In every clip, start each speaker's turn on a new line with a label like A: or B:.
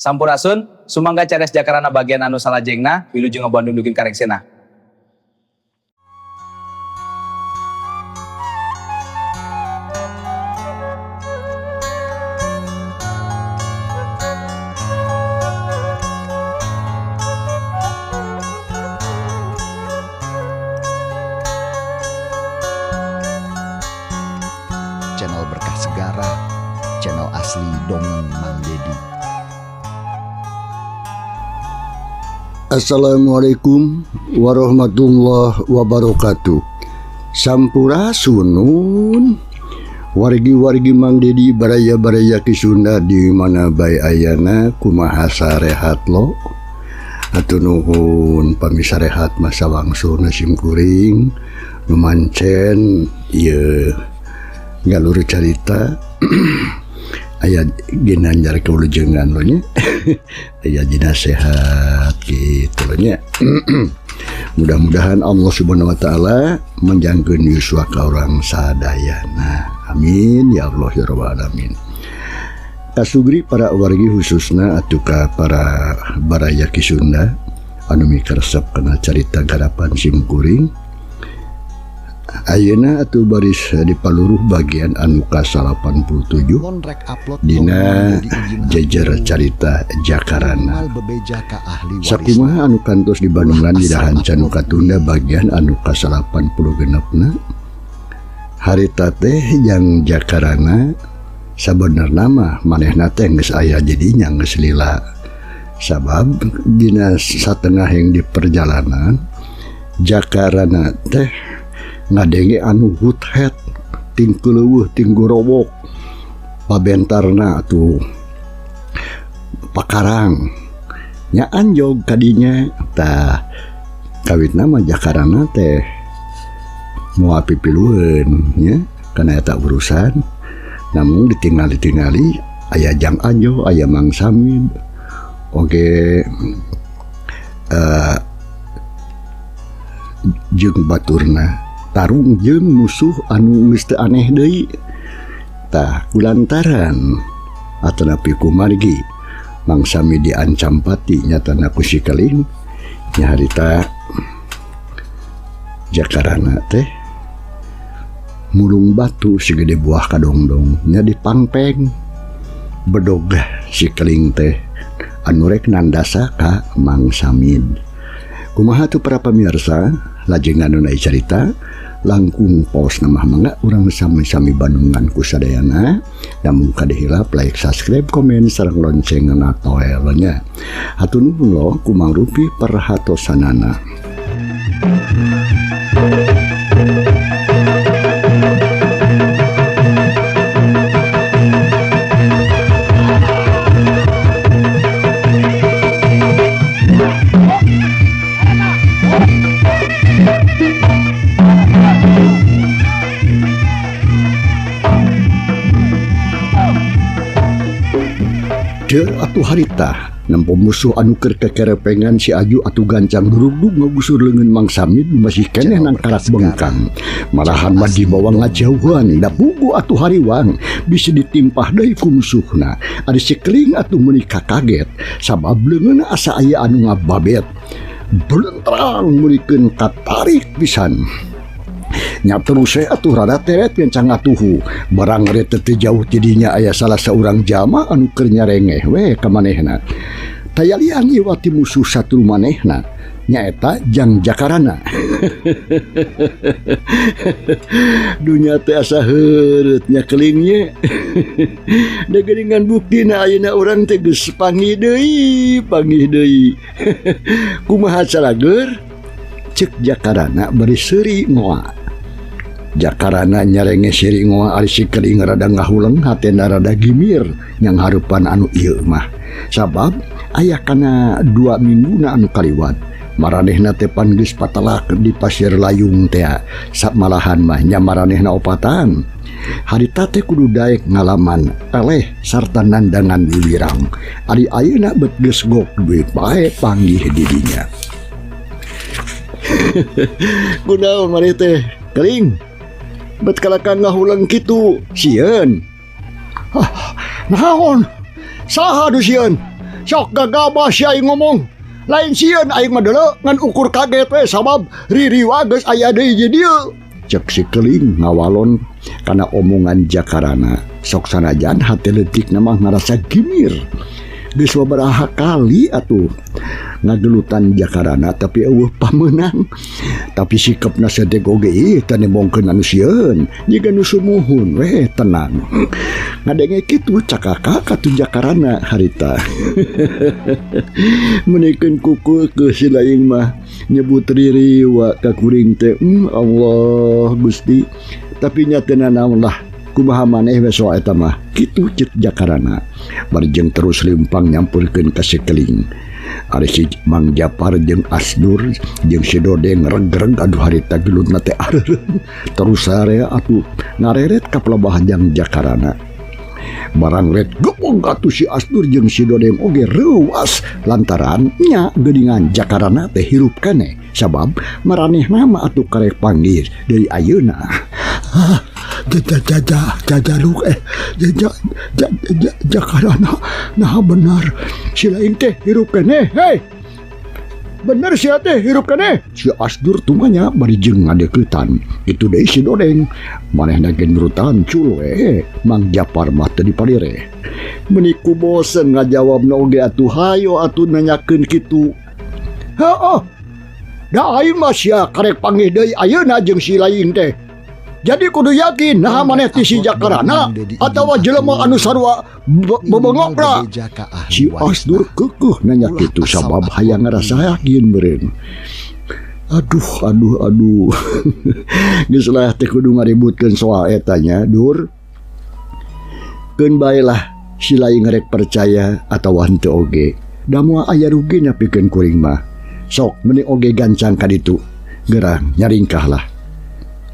A: Sampurasun, sumangga carios Jakarana bagian anu salajengna, wilujeng ngabandung dugi ka rengsena.
B: Channel Berkah Segara, channel asli Dongeng Mang Dedi.
C: Assalamualaikum warahmatullahi wabarakatuh. Sampurasunun wargi-wargi Mang Dedi baraya-baraya Ki Sunda di mana bae ayana kumaha sarehat lo. Hatur nuhun pami sarehat masa wangsulna sim kuring nu mancen ieu galur carita aya ginanjar kaulujengan lo nya. Aya dina sehat gitu lo nya. Mudah-mudahan Allah Subhanahu wa taala menjangkeun yuswa ka urang sadayana. Amin ya Allah ya rabbal alamin. Kasugri para wargi khususna atuh ka para baraya Ki Sunda anu mikaresep kana carita garapan sim kuring. Ayeuna atuh baris di paluruh bagian anu ka-87
B: Mun rek upload
C: dina
B: dongeng Mang Dedi izin
C: jejer
B: aku.
C: Carita Jakarana.
B: Minimal bebeja ka ahli warisna.
C: Sakumaha anu kantos di Bandungan
B: Ulah
C: dina
B: asal
C: hanca nu
B: upload
C: katunda
B: deui.
C: Bagian anu ka-86na harita teh jang Jakarana sabenerna mah manehna teh geus aya jadinya geus lila. Sabab dina satengah yang di perjalanan Jakarana teh ngadenge anu huthet ting keleuweuh ting gorowok pabentarna atuh pakarang nya anjog kadinya tah kawitna mah Jakarana teh moal pipilueun nya kana eta urusan namun ditingali-tingali aya Jang Ajo aya Mang Samid oge jeung baturna tarung jeung musuh anu geus teu aneh deui tah kulantaran atanapi kumargi Mang Sami diancam pati nyatana ku si Keling nya harita Jakarana teh mulung batu segede buah kadongdong nya dipangpeng bedog si Keling teh anu rek nandasa ka Mang Samid. Kumaha tuh para pamirsa lajengan nu carita langkung paos namah mangga urang sami-sami bandungan ku sadayana namun kade hilap like subscribe komen sareng loncengna toel nya. Hatur nuhun lo ku Mang Rupi perhatosanana. Deur atuh harita nempo musuh anu keur kekerepengan si Aju atuh gancang durugdug ngagusur leungeun Mang Samid masih keneh
B: Channel
C: nang karak
B: Berkah Segara.
C: bengkang. Malahan
B: Channel
C: mah
B: asli
C: dibawa
B: Dongeng
C: ngajauhan da pugu atuh hariwang bisa ditimpah deui ku musuhna. Ari si Keling atuh meuni kakaget sabab leungeunna asa aya anu ngababet. Belentrang meunikeun katarik pisan. Nya terus we atuh rada teret kencang atuhu. Barang rete teu jauh tidinya aya salah saurang jalma anu keur nyarengeh we ka manehna. Tayalian iwati musuh satru manehna nyaeta Jang Jakarana. Dunya teh asa heureut nya kelingnya. Da geuningan buktina ayeuna urang teh geus panggih deui, panggih deui. Kumaha calageur? Cek Jakarana bari seuri ngoa. Jakarana nyarenge siri ngoa ari si Keling rada ngahuleng hatena rada gimir yang harupan anu ieu mah. Sabab aya kana 2 minggu anu kaliwat maranehna teh pan geus patelak di pasir layung teh samalahan mah nya maranehna opatan. Harita teh kudu daek ngalaman eleh sarta nandangan wiwirang. Ari ayeuna bet geus gok duit bae panggih di dinya. Kunaon maneh teh Keling? Bet kalakan ngahuleng kitu sieun. Hah, naon? Saha nu sieun? Sok gagabah si aing ngomong. Lain sieun aing mah deuleu ngan ukur kaget we sabab ririwa geus aya deui di dieu. Cek si Keling ngawalon kana omongan Jakarana. Sok sanajan hate leutik mah ngarasa gimir. Geus sababaraha kali atuh ngagelutan Jakarana tapi eueuh pamenang. Tapi sikapna sedek oge ieu teh nembongkeun anu sieun jiga nu sumuhun we tenang. Ngadenge kitu cakaka katu Jakarana harita. Meunikeun kuku ke si laing mah nyebut ririwa ka kuring teh Allah Gusti. Tapi nya teu nanaon lah kumaha maneh we soal eta mah kitu ceuk Jakarana. Bari jeung terus limpang nyampurkeun ka si Keling. Ari si Mang Japar jeung Asdur jeung si Dodeng reg-reg aduh harita gelutna teh areureun terus sarea atuh ngareret ka pelabahan jang Jakarana. Barang ret gebog atuh si Asdur jeung si Dodeng oge reuas lantaran nya geuningan Jakarana teh hirup keneh sabab maranehna mah atuh karek panggil deui ayeuna. Jajaluk Jakarana nah benar si lain teh hirup keneh hei bener si teh hirup keneh. Si Asdur tumanya bari jeung ngadeuketan itu deui si Dodeng manehna ge nurutan cul we Mang Japar mah teu dipalire. Meuni ku bosen ngajawabna oge atuh hayo atuh nanyakeun kitu. Heuh da aing mah sia karek panggih deui ayeuna jeung si lain teh. Jadi kudu yakin nah maneh ti si Jakarana atawa jelema anu sarua bebengokna. Si Asdur kekeuh nanya kitu sabab hayang ngarasa yakin meureun. Aduh aduh aduh. Geus lah teh kudu ngaributkeun soal eta nya, Dur. Keun bae lah si lain ngarek percaya atawa henteu oge. Da moal aya rugina pikeun kuring mah. Sok meuni oge gancang ka ditu. Gerang nyaringkah lah.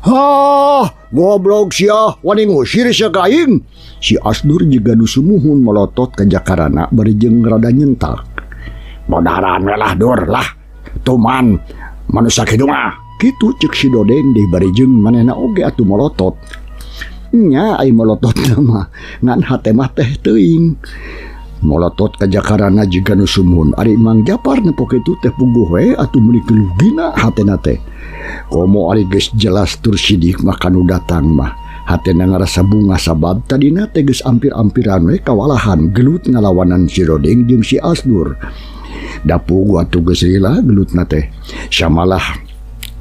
C: Hah, goblok sia, wani ngusir sia ka aing. Si Asdur jiga nu sumuhun melotot ka Jakarana bari jeung rada nyentak. Bodaran we lah Dur lah. Tuman manusia kitu mah. Kitu ceuk si Dodeng deui bari jeung manehna oge atuh melotot. Nya ai melotot mah ngan hate mah teh teuing. Molotot ka Jakarana jiga nu sumuhun. Ari Mang Japar nempo kitu teh puguh we atuh meuni kelugina hatena teh. Komo ari geus jelas tur sidik mah kanu datang mah hatena ngarasa bunga sabab tadina teh geus ampir-ampiran we kawalahan gelut ngalawanan si Dodeng jeung si Asdur. Da puguh atuh geus lila gelutna teh. Samalah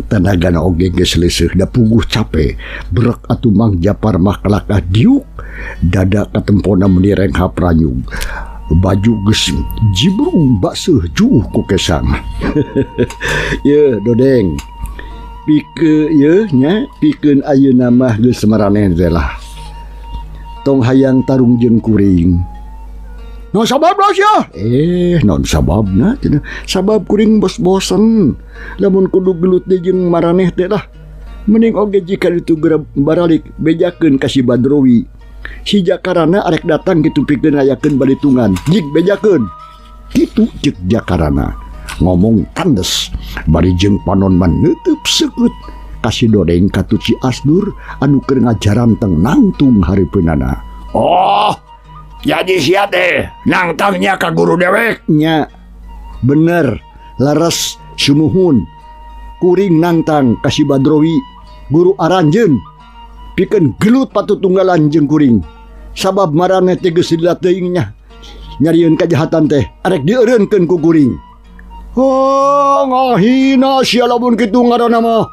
C: tenagana oge geus leuseuh da puguh cape. Brek atuh Mang Japar mah kalakah diuk dada katempona meuni renghap ranyug. Baju geus jibrung baseuh juuh ku kesang. Yeuh Dodeng. Pike yeuh nya pikeun ayeuna mah geus maraneh teh lah. Tong hayang tarung jeung kuring. Non sababna sia? Non sababna cenah. Sabab kuring bos-bosen. Lamun kudu gelut deui jeung maraneh teh lah. Mending oge jika ditu geura baralik bejakeun ka si Badrowi. Si Jakarana arek datang kitu pikeun ngayakeun balitungan. Jig bejakeun. Kitu ceuk Jakarana. Ngomong tandes bari jeung panon mah neuteub seukeut ka si Dodeng katut si Asdur anu keur ngajaranteng nangtung hareupeunana.
D: Oh, jadi sia teh nangtangnya ka guru dewek?
C: Nya, bener, leres sumuhun. Kuring nangtang ka si Badrowi, guru aranjeun. Pikeun gelut patutunggalan jeung kuring. Sabab maraneh teh geus lila teuing nya. Nyarieun kajahatan teh arek dieureunkeun ku kuring. Oh, ngahina sia lamun kitu ngaranna mah.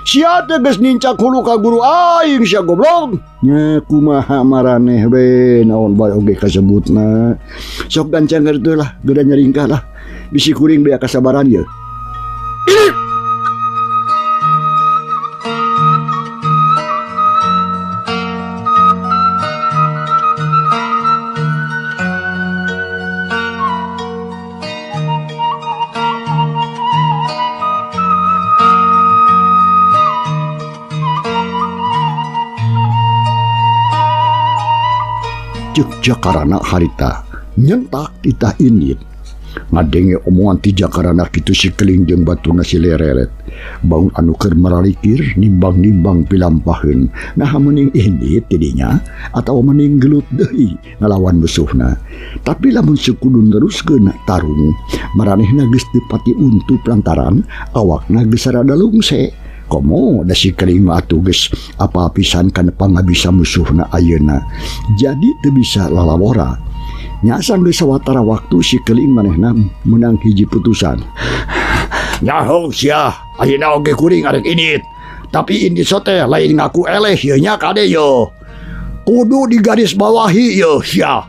C: Sia teh geus nincak hulu ka guru aing sia goblok. Nya kumaha maraneh we naon bae oge kasebutna. Sok gancang teh lah, geura nyaringkah lah. Bisi kuring bea kasabaran ye.
D: Ini
C: Jakarana harita nyentak titah indit. Ngadenge omongan ti Jakarana kitu si Keling jeung baturna si Lereret. Baun anu keur maralikir nimbang-nimbang pilampaheun. Naha meuning indit tidinya atawa meuning gelut deui ngalawan musuhna. Tapi lamun sekudu neruskeun tarung, maranehna geus teu pati untu lantaran awakna geus rada lungse. Komo da si Keling mah atuh geus apa pisan kana pangabisa musuhna ayeuna. Jadi teu bisa lalawora. Nya sanggeus sawatara waktu si Keling manehna meunang hiji putusan.
D: Nyaho sia, ayeuna oge kuring arek indit. Tapi indit sote lain ngaku eleh ieu nya kade yo. Kudu digaris bawahi ieu sia.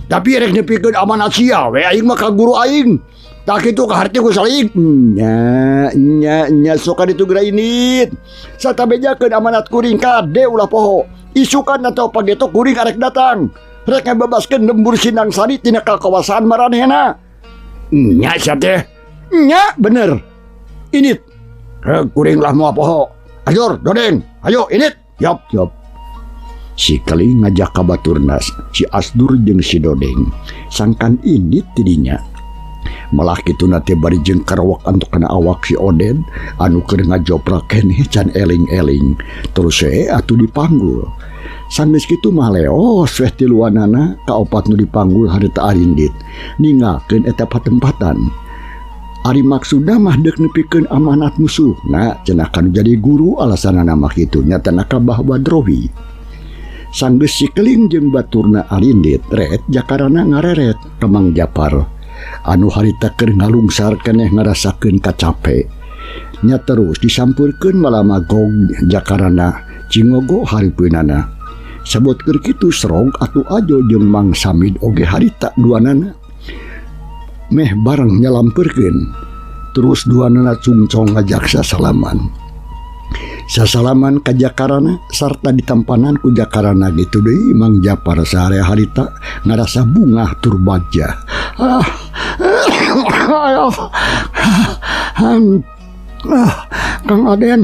D: Tapi rek nepikeun amanat sia we aing mah ka guru aing. Tak kitu kaharti ku saling.
C: Nya nya nya sok ka ditu geura indit. Satabejakeun amanat kuring kade ulah poho. Isukan atau pageto kuring arek datang. Rek ngabebaskeun lembur Sindang Sari tina kakawasaan maranehna.
D: Nya sia teh.
C: Nya bener. Indit.
D: Rek kuring lah moal poho. Ajur Dodeng, ayo indit.
C: Yop yop. Si Keling ngajak ka baturna si Asdur jeung si Dodeng. Sangkan indit tidinya. Malah kituna teh bari jeung karawak antuk kana awak si Oden anu keur ngajoprak keneh can eling-eling. Terus we atuh dipanggul. Sanggeus kitu mah leos weh tiluanana kaopat nu dipanggul harita arindit. Ninggalkeun eta patempatan. Ari maksudna mah deuk nepikeun amanat musuh. Nah, cenah kanu jadi guru alasanana mah kitu nyatana ka Bah Badrowi. Sanggeus si Keling jeung baturna arindit ret Jakarana ngareret ka Mang Japar. Anu harita keur ngalungsar keneh ngarasakeun kacape. Nya terus disampurkeun malamagog Jakarana cingogo hareupeunana. Sabot keur kitu serong atuh Ajo jeung Mang Samid oge harita duanana. Meh bareng nyalampeurkeun. Terus duanana cungcong ngajak sasalaman. Sasalaman ka Jakarana sarta ditampanan ku Jakarana gitu deui Mang Japar sare harita ngarasa bungah tur bagja. Kang Aden,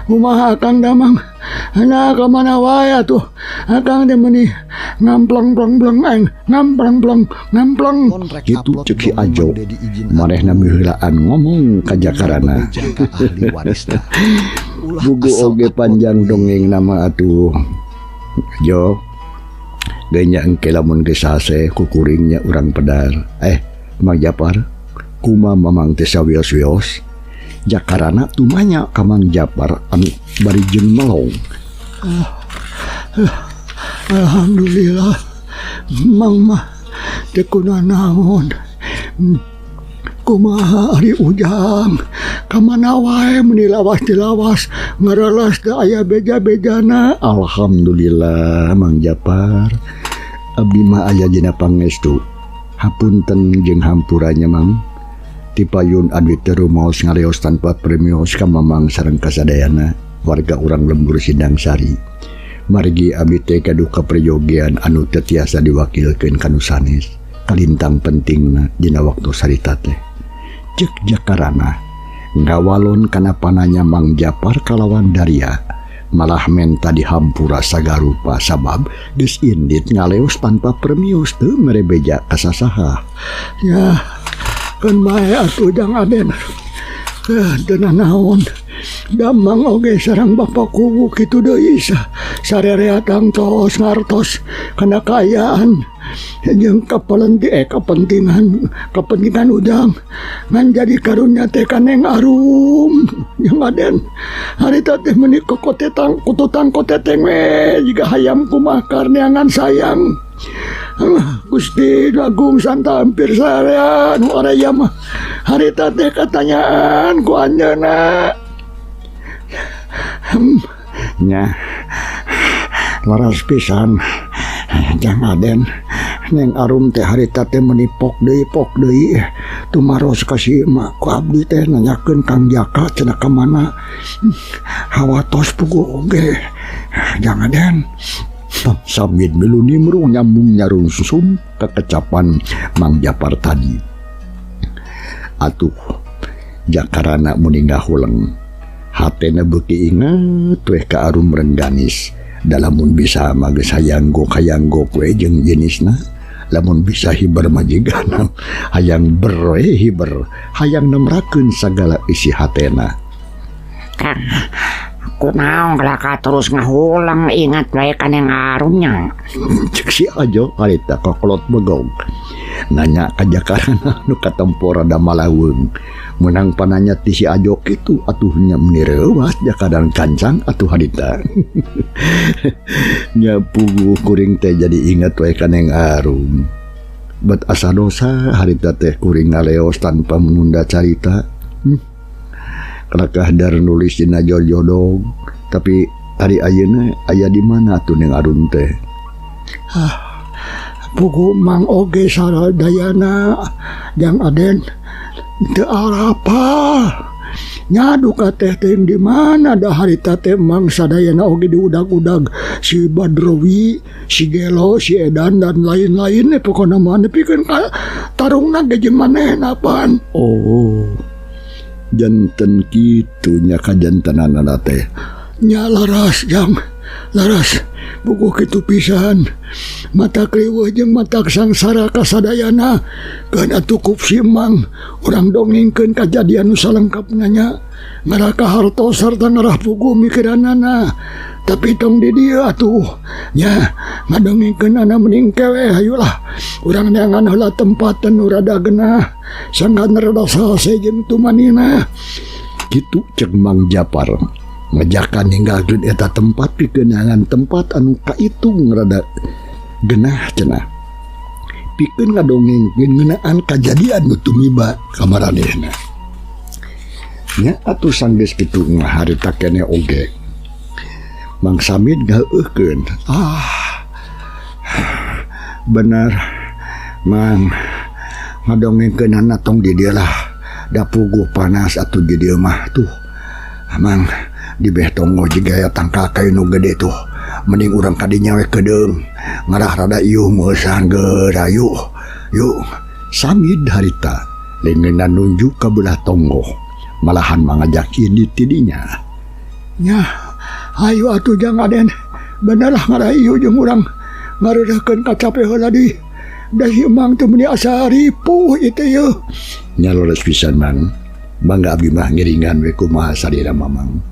C: kumaha Kang Damang? Nah, ka mana wae atuh? Akang teh meuni ngamplang-plang-plang aing, ngamplang-plang, ngamplang. Kitu ceuk si Ajo. Manehna miheulaan ngomong ka Jakarana. Buku oge panjang dongeng nama atuh. Jo, geunya engke lamun geus sase kukuringnya urang pedar. Mang Japar, kuma mamang teh sawios-wios. Jakarana tumanya ka Mang Japar anu bari jeung melong. Alhamdulillah, Mang mah teu kunanaon. Kumaha ari Ujang, ka mana wae meuni lawas dilawas, ngareles teu aya beja-bejana. Alhamdulillah Mang Japar, abdi mah aya dina pangestu. Hapunten jeung hampuranya Mang. Tipayun abdi teu rumaos ngaleos tanpa premios ka Mamang sareng kasadayana warga urang lembur Sindang Sari. Margi abdi teh gaduh kaprayogian anu teu tiasa diwakilkeun ka nu sanes. Kalintang pentingna dina waktu sarita teh. Ceuk Jakarana ngawalon kana pananya Mang Japar kalawan Daria. Malah menta dihampura sagarupa sabab geus indit ngaleos tanpa premios teu mere beja ka sasaha. Ya, keun bae atuh Jang Aden. Teu naon. Damang oge sareng Bapak Kuwu kitu deui sarereatang tos ngartos kana kaayaan jeung kapentingan kepentingan Ujang ngan jadi karunya teh ka Neng Arum jeung Aden harita teh meuni kokotetang kututan koteteng we jiga hayam kumaha karneangan sayang. Gusti Agung Santa hampir sarean nu araya mah harita teh katanyaan ku anjeunna. Nya laras pisan Jang Aden. Neng Arum teh harita teh meuni pok deui tumaros ka si emak ku abdi teh nanyakeun Kang Jaka cenah ka mana. Hawatos puguh oge Jang Aden. Samid milu nimrung nyambung nyarungsum kekecapan Mang Japar tadi. Atuh Jakarana muni ngahuleng. Hatena beuki inget weh ka Arum Rengganis. Dalamun bisa mah geus hayang-gok we jeung jenisna.
D: Lamun bisa hiber majikan hayang ber we hiber, hayang nemrakeun sagala isi hatena.
E: Kang, kunaon kalaka terus ngahulang ingat wae ka Neng Arumnya.
D: Cek si Ajo harita kokolot begong. Nanya ka Jakarana nu katempo rada malaweung. Menang pananya ti si Ajo kitu atuh nya meuni reuwas jakadan kancang atuh harita. Nya puguh kuring teh jadi ingat wae ka Neng Arum. Bet asa dosa harita teh kuring ngaleos tanpa menunda carita. Kalakah dar nulis dina jodog, tapi hari ayeuna aya di mana atuh Neng Arum teh?
F: Ah, puguh Mang oge saradayana jang Aden teu arapal. Nya duka teh teuing di mana da harita teh Mang sadayana oge diudag-udag si Badrowi, si Gelo, si Edan dan lain-lain pokona mah nepikeun ka tarungna ge jeung manehna pan.
D: Oh. Janten kitu nya kajantenanana teh.
F: Nya laras jang, laras buku kitu pisan. Mata kriweuh jeung mata sangsara kasadayana. Keun atuh kup si Mang urang dongengkeun kajadian nu salengkapna nya. Ngarah ka hartos sarta ngarah puguh mikiranana. Tapi tong di dieu atuh nya ngadongengkeunana mending kewe hayulah. Urang neangan heula tempat nu rada genah. Sangkan rada salse jeung tumanina.
D: Kitu cek Mang Japar. Ngajakan ninggalkeun eta tempat pikeun neangan tempat anu kaitung rada genah cenah. Pikeun ngadongengkeun ngeunaan kajadian nu tumiba ka maranehna. Nya atuh sanggeus kitu mah harita keneh oge. Mang Samid ngaheueuhkeun. Ah. Bener Mang, ngadongengkeunana tong di dieu lah. Da puguh panas atuh di dieu mah tuh. Mang di beh tonggoh jiga aya tangkal kayu nu gede tuh. Mending urang ka dinya we keudeung. Ngarah rada iuh meusan geura yuk. Yuk. Samid harita leungeunna nunjuk ka belah tonggoh. Malahan mangajak indit ti dinya.
F: Nya, hayu atuh jang Aden. Bener lah ngarah ieu jeung urang ngareureuhkeun kacape heula deui. Da si Mang teh meuni asa ripuh ieu teh yeuh.
D: Nya leres pisan Mang. Mangga abdi mah ngiringan we kumaha salira Mamang.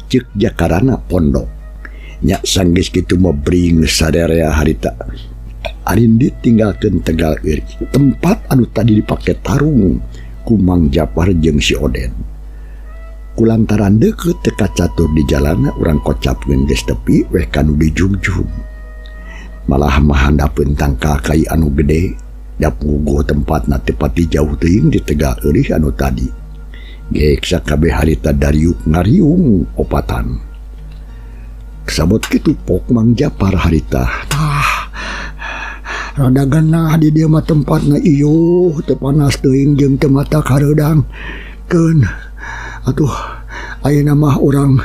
D: Ceuk Jakarana pondok. Nya sanggeus kitu mah bring sarerea harita. Arindit tinggalkeun Tegal Eurik, tempat anu tadi dipake tarung ku Mang Japar jeung si Oden. Kulantaran deukeut teu kacatur di jalana urang kocapkeun geus tepi weh kanu dijugjug. Malah mah handapeun tangkal kai anu gede, da puguh tempatna teu pati jauh teuing di Tegal Eurih anu tadi. Geek sakabeh harita dariuk ngariung opatan. Sabot kitu pok Mang Japar harita.
F: Tah, rada genah di dieu mah tempatna ieuh teu panas teuing jeung teu mata kareudang. Keun atuh ayeuna mah urang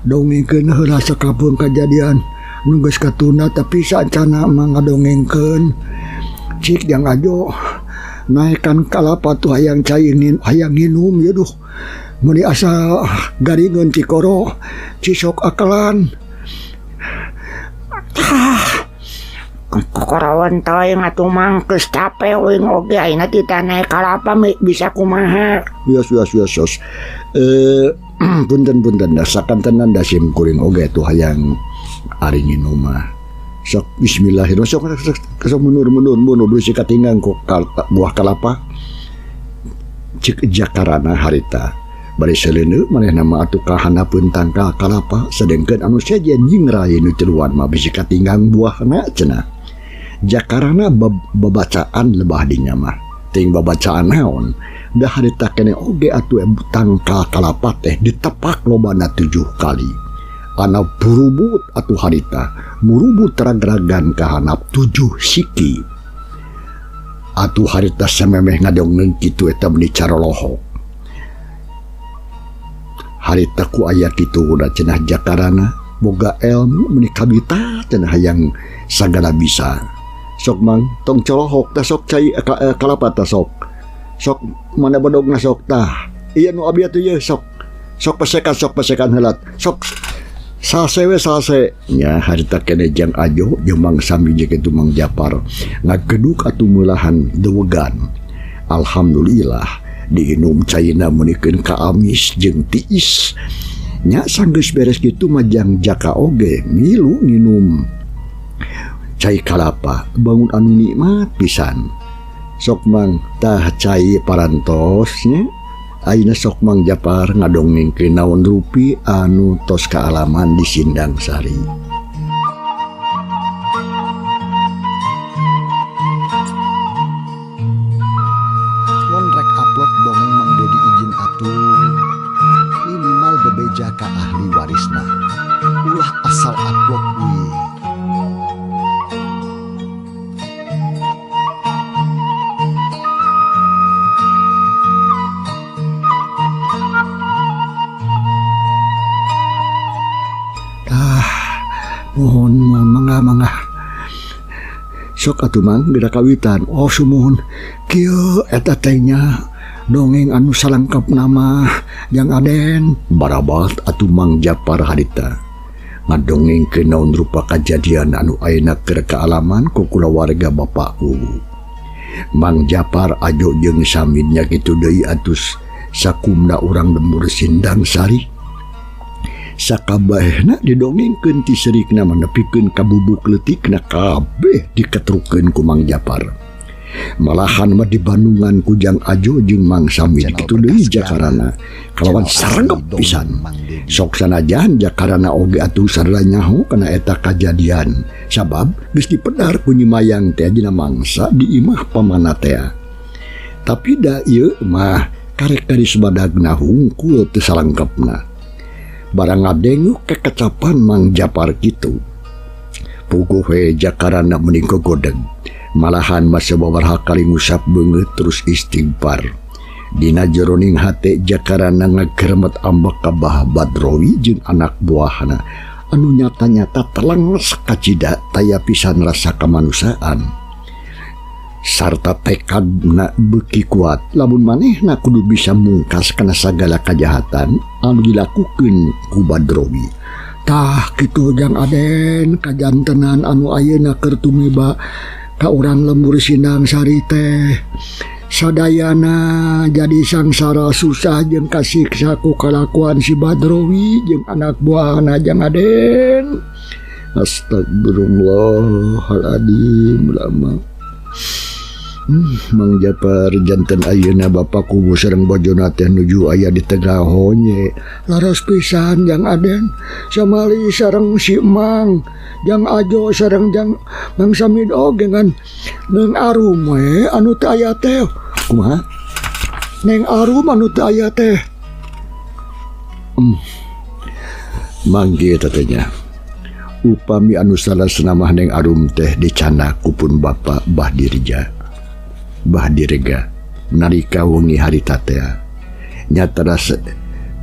F: dongengkeun heula sakapeung kajadian nu geus katunda tapi saacana mah ngadongengkeun. Cik jang Ajo naekan kalapa tuh hayang cai hayang nginum ya duh. Meuni asa garingeun cikoro cisok akalan.
E: Ah, kokorowan teuing atuh Mang geus cape uing oge ayeuna teh naek kalapa bisa kumaha.
D: Wios wios wios wios. Punten punten da sakantenan da sim kuring oge tuh hayang ari nginum mah. Sok bismillahirrahmanirrahim. Sok sok mundur mundur mundur bisi katinggang ku buah kalapa. Cik Jakarana harita. Bari seleuneu manehna mah atuh ka handapeun tangkal kalapa sedengkeun anu sejen nyingrai nu tiluan mah bisi katinggang buahna cenah. Jakarana babacaan lebah dinya mah. Ting babacaan naon? Da harita keneh oge atuh tangkal kalapa teh ditepak lobana 7 kali. Ana burubut atuh harita murubut ragragan kahanap 7 siki. Atuh harita samemeh ngadongeng kitu eta meuni carolohok. Harita ku aya kitu udah cenah Jakarana boga ilmu meuni kabita cenah hayang sagala bisa. Sok Mang tong colohok tah sok cai kalapa tah sok. Sok mana bedogna sok tah. Ieu nu abi atuh ye sok. Sok pasekan heula. Sok Salse we salse nya harita keneh Jang Ajo jeung Mang Sami jeung kitu Mang Japar ngageduk atuh meulahan dewegan. Alhamdulillah diinum caina meunikeun ka amis jeung tiis. Nya sanggeus beres kitu mah Jang Jaka oge milu nginum cai kalapa bangun anu nikmat pisan. Sok Mang tah cai parantos nya. Ayeuna sok Mang Japar ngadongengkeun naon rupi anu tos kaalaman di Sindang Sari.
B: Mun rek upload dongeng Mang Dedi izin atuh minimal bebeja ka ahli warisna. Ulah asal upload we.
F: Mohon mohon mangga mangga.
D: Sok atuh Mang geura kawitan.
F: Oh sumuhun kieu eta teh nya dongeng anu salengkapna mah Jang Aden.
D: Barabat atuh Mang Japar harita ngadongengkeun naon rupa kajadian anu ayeuna keur kaalaman ku kulawarga bapakku. Mang Japar Ajo jeung Samidnya kitu deui atus sakumna urang lembur Sindang Sari. Sakabehna didongengkeun ti serikna manepikeun ka bubuk leutikna kabeh diketrukeun ku Mang Japar. Malahan mah di Bandungan ku Jang Ajo jeung Mang Samid kitu deui Jakarana kalawan sarengep pisan. Sok sanajan Jakarana oge atuh sarua nyaho kana eta kajadian sabab geus dipedar ku Nyi Mayang teh dina mangsa di imah pamana teh. Tapi da ieu mah karek garis badagna hungkul teu salengkepna. Barang ngadengu kekecapan Mang Japar kitu. Puguh we Jakarana meni gogodeg. Malahan mah sababaraha kali ngusap beungeut terus istighfar. Dina jeroning hate Jakarana ngageremet ambek ka Bah Badrowi jeung anak buahna anu nyata-nyata telenges kacida taya pisan rasa kamanusiaan. Sarta tekadna beuki kuat lamun manehna kudu bisa mungkas kana sagala kajahatan anu dilakukeun ku Badrowi.
F: Tah kitu Jang Aden kajantenan anu ayeuna keur tumiba ka urang lembur Sindang Sari teh. Sadayana jadi sangsara susah jeung kasiksa ku kalakuan si Badrowi jeung anak buahna Jang Aden.
D: Astagfirullahaladzim lama. Mang Japar janten ayeuna bapa kubu sareng bojona teh nuju aya di tengah honye.
F: Laras pisan Jang Aden samali sareng si Mang Jang Ajo sareng Jang Mang Samid oge ngan Neng Arum we anu teu aya teh.
D: Kumaha?
F: Neng Arum anu teu aya teh.
D: Manggi eta teh nya. Upami anu salasna mah Neng Arum teh dicanak ku pun bapa Bah Dirja. Bah Dirga nalika wengi harita teh nyata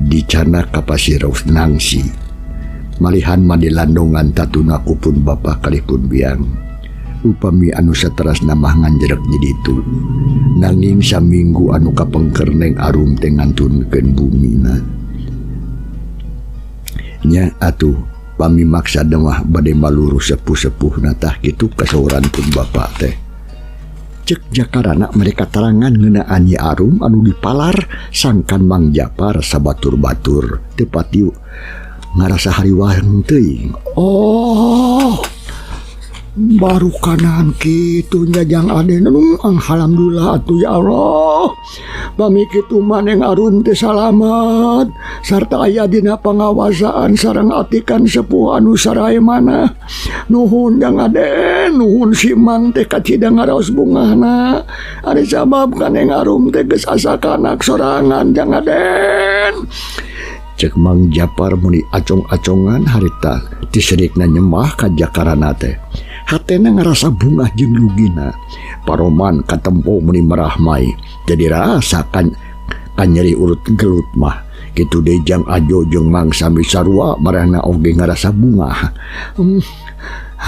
D: dicanak ka Pasir Nangsi. Malihan mah dilandongan tatuna ku pun bapa kalih pun biang. Upami anu saterasna mah nganjerek di ditu. Nanging saminggu anu kapengker Neng Arum teh ngantunkeun bumina. Nya atuh pami maksa mah bade maluruh sepuh-sepuhna tah kitu kasauran pun bapa teh. Cek Jakarana mereka tarangan ngeunaan Nyi Arum anu dipalar sangkan Mang Japar sabatur-batur teu pati ngarasa hariwang teuing.
F: Oh, baru kanan kitu nya Jang Aden. Alhamdulillah atuh ya Allah. Pami kitu mah Neng Arum teh salamat sarta aya dina pangawasaan sareng atikan sepuh anu sarae mana. Nuhun Jang Aden, nuhun si Mang teh kacida ngaraos bungahna. Ari sabab ka Neng Arum teh geus asa kanak sorangan Jang Aden.
D: Cek Mang Japar muni acong-acongan harita tiserikna nyemah ka Jakarana teh. Hatena ngarasa bungah jeung lugina. Paroman katempo muni merahmai. Jadi rasa kan nyeri urut gelut mah. Kitu deui Jang Ajo jeung Mang Sami sarua marehna oge ngarasa bungah.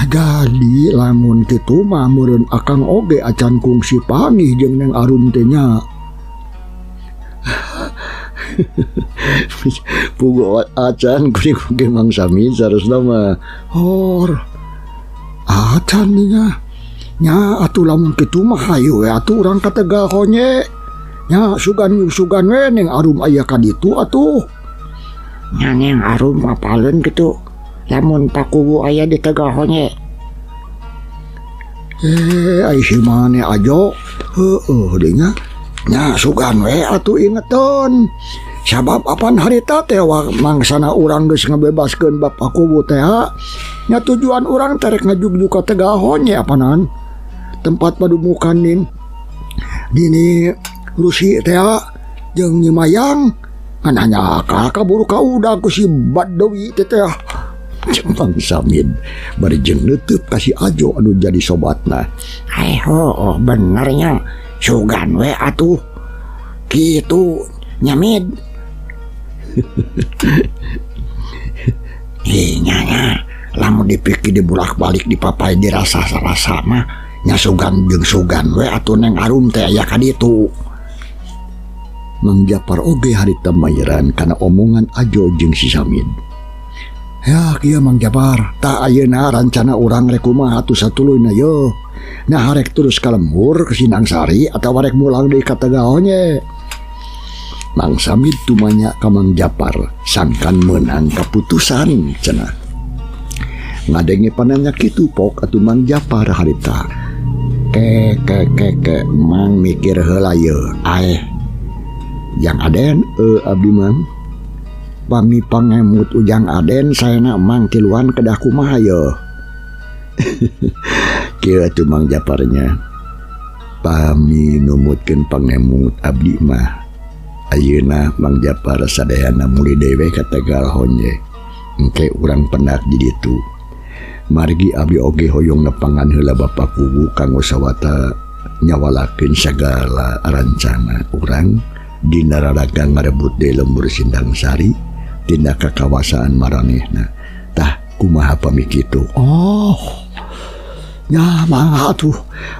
F: Jadi lamun kitu mah meureun akang oge acan kungsi panggih jeung Neng Arum teh nya.
C: Pugu acan kuring oge Mang Samid sarasna mah.
F: Hor. Acan nya. Nya atuh lamun kitu mah hayu we atuh urang ka Tegal Honje. Nya sugan-sugan we Neng Arum aya ka ditu atuh.
E: Nya Neng Arum apaleun kitu lamun Pakuwu aya di Tegal Honje.
F: Ai si mane ajo. Heueuh deui nya. Nya sugan we atuh ingeteun. Sabab apan harita teh mangsana urang geus ngabebaskeun Bapak Kuwu teh. Nya tujuan urang teh rek ngajugjug ka Tegal Honje apanan. Tempat padumukan nin dini Rusi teh jeung Nyi Mayang ngan hanya kaburu kaudag ku si Badawi teh teh.
C: Mang Samid bari jeung neuteub ka si Ajo anu jadi sobatna.
E: Hai heueuh bener nya sugan we atuh kitu nyamid. Nya nya lamun dipikir dibulak-balik dipapai dirasa-rasa mah nya sugan jeung sugan we atuh Neng Arum teh aya ka ditu.
C: Mang Japar oge harita mayeran kana omongan Ajo jeung si Samid.
F: Ya kieu Mang Japar, tah ayeuna rancana urang rek kumaha atuh satuluyna yeuh. Nah harek terus ka lembur ke Sindang Sari atawa rek mulang deui ka Tegal Honje.
C: Mang Samid tumanya ka Mang Japar sangkan meunang kaputusan cenah. Ngadenge pananya kitu pok atuh Mang Japar harita.
F: Ke ke ke ke Mang mikir heula yeuh. Aeh. Jang Aden abdi Mang. Pami pangemut Ujang Aden saena Mang tiluan kedah kumaha yeuh.
C: Kieu atuh Mang Japarnya. Pami numutkeun pangemut abdi mah. Ayeuna Mang Japar sadayana mulih dewe ka Tegal Honje. Engke urang pendak di ditu. Margi abdi oge hoyong nepangan heula Bapak Kuwu kanggo sawata nyawalakeun sagala rancana urang dina raraga ngarebut deui lembur Sindang Sari tina kakawasaan maranehna. Tah kumaha pami kitu?
F: Oh. Nya mangga atuh.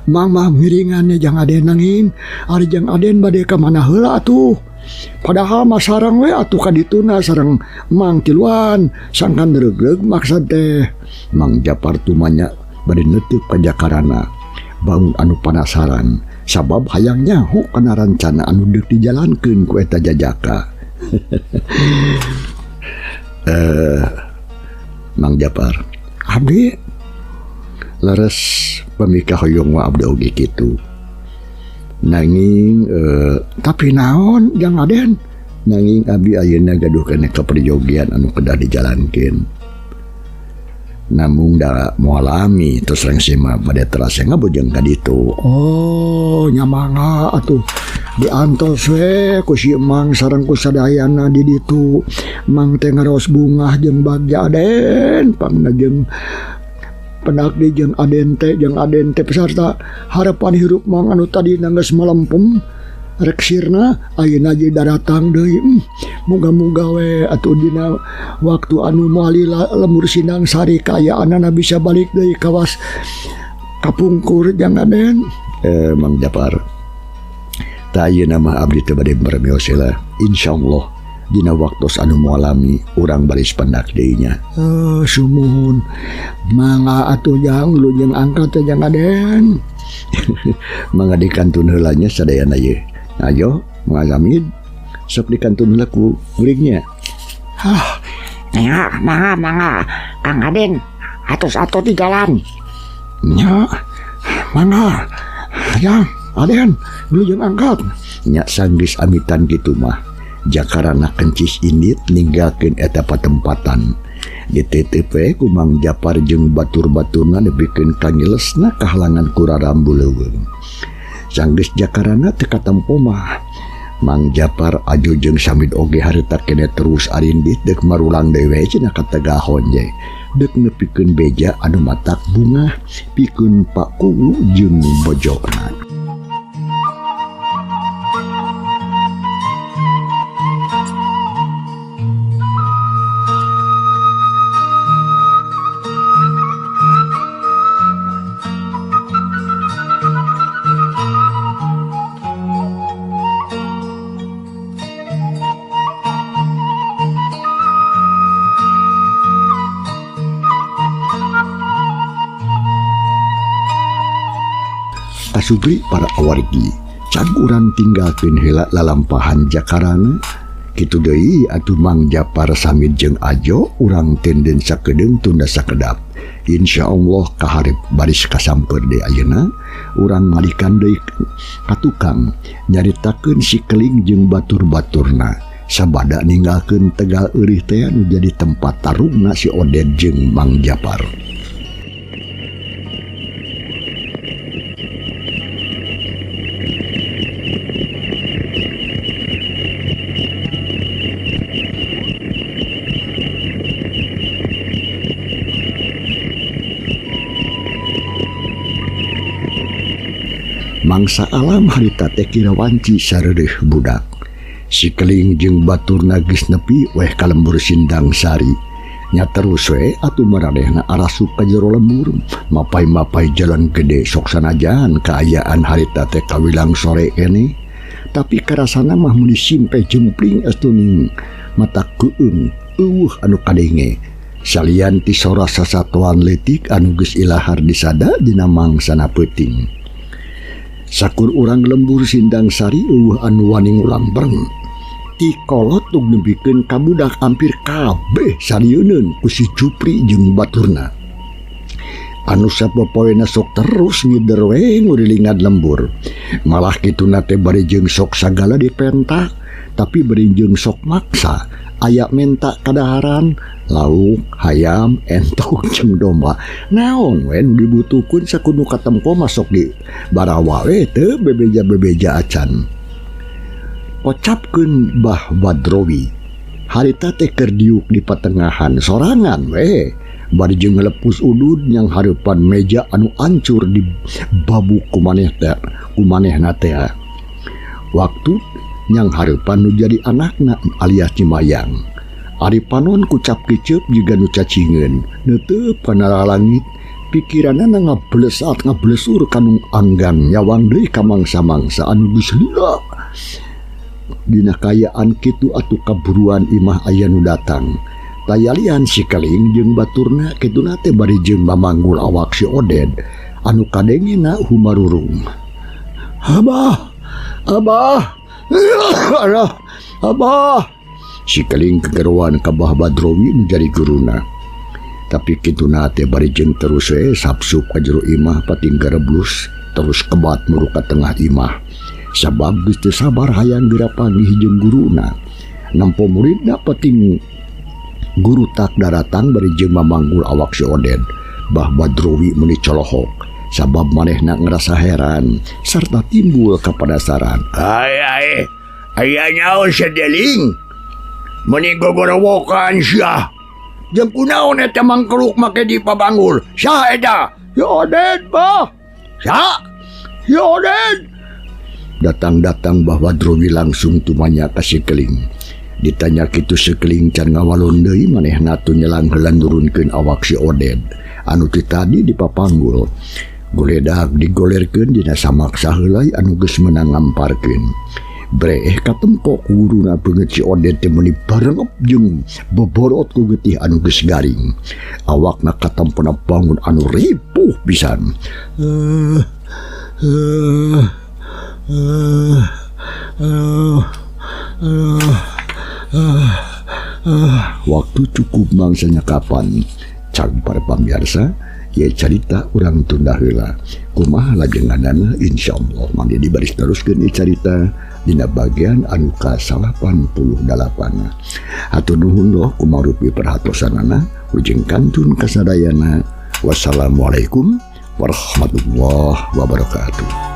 F: Mang mah miringannya Jang Aden nanging ari Jang Aden bade ka mana heula atuh. Padahal mah sareng we atuh ka dituna sareng Mang tiluan sangkan reugreug maksad teh.
C: Mang Japar tumanya bade neuteub ka Jakarana bangun anu panasaran sabab hayang nyaho kana rancana anu deuk dijalankeun ku eta jajaka. Mang Japar abdi leres pamika hoyong wa abdi oge kitu. Nanging
F: tapi naon Jang Aden?
C: Nanging abdi ayeuna gaduh keneh kaperjogian anu kedah dijalankeun. Namung da moal lami terus rengse mah bade terasa ngabojeng ka ditu.
F: Oh nya mangga atuh diantos we ku si Mang sareng ku sadayana di ditu. Mang teh ngaraos bungah jeung Bagja Aden pangna jeung pendak di jeung Aden teh jeung Aden teh peserta harapan hirup Mang anu tadi geus melempem rek sirna ayeuna je daratang deui. Muga-muga we atuh dina waktu anu moal lembur Sindang Sari kaayaanana bisa balik deui kawas kapungkur Jang Aden.
C: Mang Japar tah ayeuna mah abdi teh bade meremios heula. Insyaallah dina waktos anu moal lami urang baris pendak deui nya.
F: Sumuhun mangga atuh Jang lujeng angkat teh Jang Aden.
C: Mangga dikantun heula nya sadayana ye. Ayo Mang Samid sok dikantun heula ku kuringnya.
E: Hah, nya mangga mangga Kang Aden atos-atos di jalan.
F: Nya mangga Jang Aden lujeng angkat.
C: Nya sanggeus amitan kitu mah Jakarana kencis indit ninggalkeun eta patempatan. Dititip ku Mang Japar jeung batur-baturna nepikeun ka nyelesna kahalangan ku rarambu leuweung. Sanggeus Jakarana teu katempo mah Mang Japar Ajo jeung Samid oge harita keneh terus arindit deuk marulang deui we cenah ka Tegal Honje. Deuk nepikeun beja anu matak bungah pikeun Pak Kuwu jeung bojona. Supri para awargi can urang tinggalkeun heula lalampahan Jakarana kitu deui atuh Mang Japar Samid jeung Ajo urang tenden sakedeung tunda sakedap. Insyaallah kaharep baris kasamper deui ayeuna urang malikan deui ka tukang nyaritakeun si Keling jeung batur-baturna sabada ninggalkeun Tegal Eurih teh nu jadi tempat tarungna si Oded jeung Mang Japar. Mangsa alam harita teh kira wanci sareureuh budak. Si Keling jeung baturna geus nepi weh ka lembur Sindang Sari. Nya terus we atuh maranehna arasup ka jero lembur, mapai-mapai jalan gede sok sanajan kaayaan harita teh kawilang sore keneh. Tapi karasana mah meuni simpe jempling astuning mata keueung eueuh anu kadenge. Salian ti sora sasatoan leutik anu geus ilahar disada dina mangsana peuting. Sakur urang lembur Sindang Sari eueuh anu wani ngulambreng. Ti kolot tug nepikeun ka budak hampir kabeh sarieuneun ku si Jupri jeung baturna. Anu sapopoena sok terus ngider we ngurilingan lembur. Malah kituna teh bari jeung sok sagala dipenta, tapi bari jeung sok maksa aya menta kadaharan, lauk, hayam, entok jeung domba. Naon we nu dibutuhkeun sakudu katempo masuk di barawa we teu bebeja-bebeja acan. Kocapkeun Bah Badrowi. Harita teh keur diuk di patengahan sorangan we. Bari jeung ngalepus udud yang hareupan meja anu ancur di babuk kumaneh teh kumanehna teh. Waktu yang hareupan nu jadi anakna alias Cimayang. Ari panon kucap kiceup jiga nu cacingeun, neuteup kana langit, pikiranana ngablesat ngablesur kanu anggang nyawang deui ka mangsa-mangsa anu geus lila. Dina kaayaan kitu atuh kaburuan imah aya nu datang. Tayalian si Keling jeung baturna kituna teh bari jeung mamanggul awak si Oded anu kadengena humarurung. Abah, abah, alah, abah. Si Keling kegeruan ka Bah Badrowi nu jadi guruna. Tapi kituna teh bari jeung terus we sapsup ka jero imah pating gareblus terus kebat muru ka tengah imah. Sabab geus teu sabar hayang geura panggih jeung guruna. Nempo muridna pating guru tak daratang bari jeung mamanggul awak si Oded. Bah Badrowi meuni colohok sabab manehna ngerasa heran serta timbul kapadasaran.
D: Ai ai aya nyaho sedeling meuni gogorowokan sia. Jeung kunaon eta mangkeluk make di pabanggul? Saha eta?
F: Si Oded, Bah.
D: Saha? Si Oded.
C: Datang-datang Bah Badrowi langsung tumanya ka si Keling. Ditanya kitu si Keling can ngawalon deui manehna tu nyelang heula nurunkeun awak si Oded anu ti tadi dipapanggul. Goledag digolerkeun dina samaksa heulai anu geus meunang ngamparkeun. Breh katempo ku guruna beungeut si Oded teh meuni barengep jeung boborot ku getih anu geus garing. Awakna katempona bangun anu ripuh pisan. Waktu cukup mangsanya kapan cag para pamirsa ye carita urang tunda heula. Kumaha lajenganana insyaallah mangga dibaris teruskeun ieu carita dina bagian anu ka-88. Hatur nuhun loh kumarupi perhatosanana ujeng kantun kasadayana. Wassalamualaikum warahmatullahi wabarakatuh.